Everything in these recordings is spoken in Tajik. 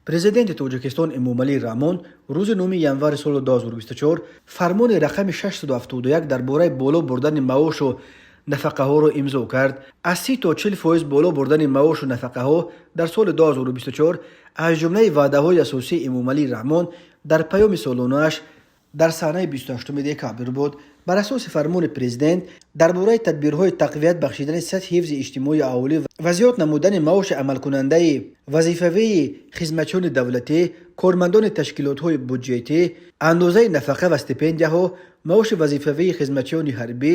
Президенти Тоҷикистон Эмомалӣ Раҳмон рӯзи 9 январи соли 2024 фармони рақами 671 дар бораи боло бурдани маошу нафақаҳоро имзо кард. Аз 30 то 40% боло бурдани маошу нафақаҳо дар соли 2024 аз ҷумлаи ваъдаҳои асосии Эмомалӣ Раҳмон дар паёми солонааш дар саҳнаи 28 декабр буд. Бар асоси фармони президент дар бораи тадбирҳои тақвият бахшидани сатҳи ҳифзи иҷтимоии аҳолӣ ва зиёд намудани маоши амалкунандаи вазифавии хизматчиёни давлатӣ, кормандони ташкилотҳои буҷетӣ, андозаи нафақа ва стипендияҳо, маоши вазифавии хизматчиёни ҳарбӣ,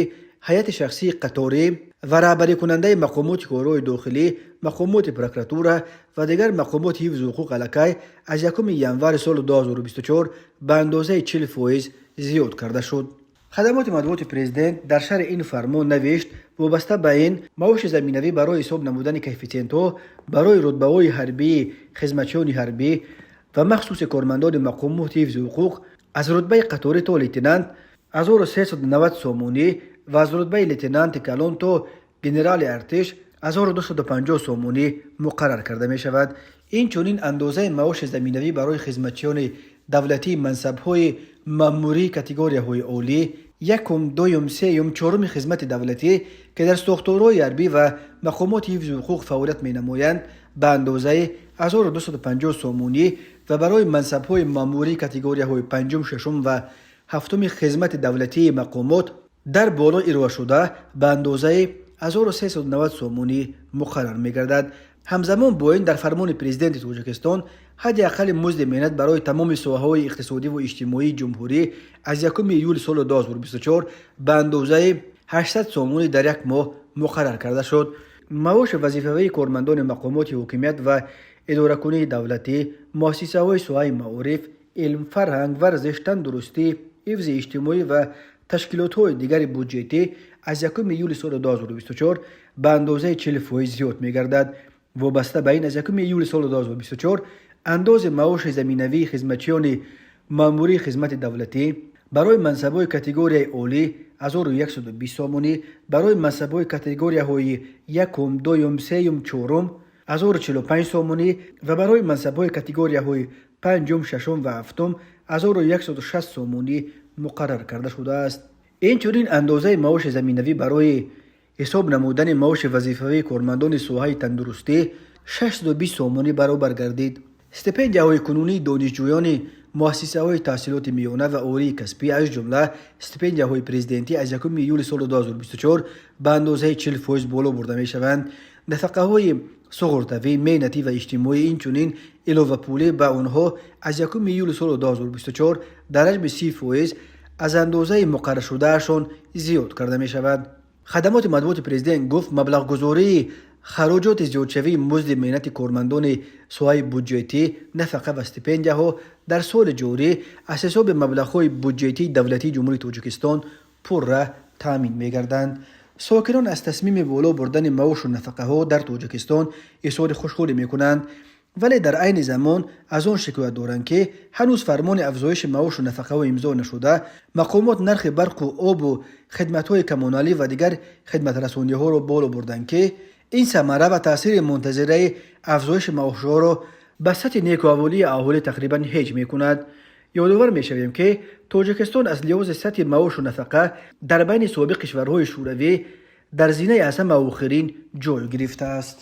ҳайати шахсии қаторӣ ва раҳбарикунандаи мақомоти корҳои дохилӣ, мақомоти прокуратура ва дигар мақомоти ҳифзи ҳуқуқ аллакай аз 1 январи соли 2024 ба андозаи 40% зиёд карда шуд. Хадамоти матбуоти президент дар шарҳи ин фармон навишт: вобаста ба ин, маоши заминавӣ барои ҳисоб намудани коэффитсиентҳо барои рутбаҳои ҳарбии хизматчиёни ҳарбӣ ва махсуси кормандони мақомоти ҳифзи ҳуқуқ аз рутбаи қаторӣ то лейтенант 1390 сомонӣ ва аз рутбаи лейтенанти калон то генерали артиш 1250 сомонӣ муқаррар карда мешавад. Инчунин, андозаи маоши заминавӣ барои хизматчиёни давлатии мансабҳои маъмурии категорияҳои олӣ якум, дуюм, сеюм, чоруми хизмати давлатӣ, ки дар сохторҳои ҳарбӣ ва мақомоти ҳифзи ҳуқуқ фаъолият менамоянд, ба андозаи 1250 сомонӣ ва барои мансабҳои маъмурии категорияҳои панҷум, шашум ва ҳафтуми хизмати давлатии мақомот дар боло ироашуда ба андозаи 1390 сомонӣ муқаррар мегардад. Ҳамзамон бо ин, дар фармони президенти Тоҷикистон ҳадди аққали музди меҳнат барои тамоми соҳаҳои иқтисодиву иҷтимоии ҷумҳурӣ аз 1 июли соли 2024 ба андозаи 800 сомонӣ дар як моҳ муқаррар карда шуд. Маоши вазифавии кормандони мақомоти ҳокимият ва идоракунии давлатӣ, муассисаҳои соҳаи маориф, илм, фарҳанг, варзиш, тандурустӣ, ҳифзи иҷтимоӣ ва ташкилотҳои дигари буҷетӣ аз 1 июли соли 2024 ба андозаи 40% зиёд мегардад. Вобаста ба ин, аз 1 июли соли 2024 андози маоши заминавии хизматчиёни маъмурии хизмати давлатӣ барои мансабҳои категорияи олӣ 1120 сомонӣ, барои мансабҳои категорияҳои якум, дуюм, сеюм, чорум 1045 сомонӣ ва барои мансабҳои категорияҳои панҷум, шашум ва ҳафтум 1160 сомонӣ муқаррар карда шудааст. Инчунин, андозаи маоши заминавӣ барои ҳисоб намудани маоши вазифавии кормандони соҳаи тандурустӣ 620 сомонӣ баробар гардид. Стипендияҳои кунунии донишҷӯёни муассисаҳои таҳсилоти миёна ва олии касбӣ, аз ҷумла стипендияҳои президентӣ, аз 1 июли соли 2024 ба андозаи 40% боло бурда мешаванд. Нафақаҳои суғуртавӣ, меҳнатӣ ва иҷтимоӣ, инчунин иловапулӣ ба онҳо аз 1 июли соли 2024 дар ҳаҷми 30% аз андозаи муқарраршудаашон зиёд карда мешавад. Хадамоти матбуоти президент гуфт, маблағгузории хароҷоти зиёдшавии музди меҳнати кормандони соҳаи буҷетӣ, нафақа ва стипендияҳо дар соли ҷорӣ аз ҳисоби маблағҳои буҷетии давлатии Ҷумҳурии Тоҷикистон пурра таъмин мегарданд. Сокинон аз тасмими боло бурдани маошу нафақаҳо дар Тоҷикистон изҳори хушҳолӣ мекунанд, вале дар айни замон аз он шикоят доранд, ки ҳанӯз фармони афзоиши маошу нафақаҳо имзо нашуда, мақомот нархи барқу обу хидматҳои коммуналӣ ва дигар хидматрасониҳоро боло бурданд, ки ин самара ва таъсири мунтазираи афзоиши маошҳоро ба сатҳи некуаҳволии аҳолӣ тақрибан ҳеҷ мекунад. Ёдовар мешавем, ки Тоҷикистон аз лиҳози сатҳи маошу нафақа дар байни собиқ кишварҳои шӯравӣ дар зинаи аз ҳама охирин ҷой гирифтааст.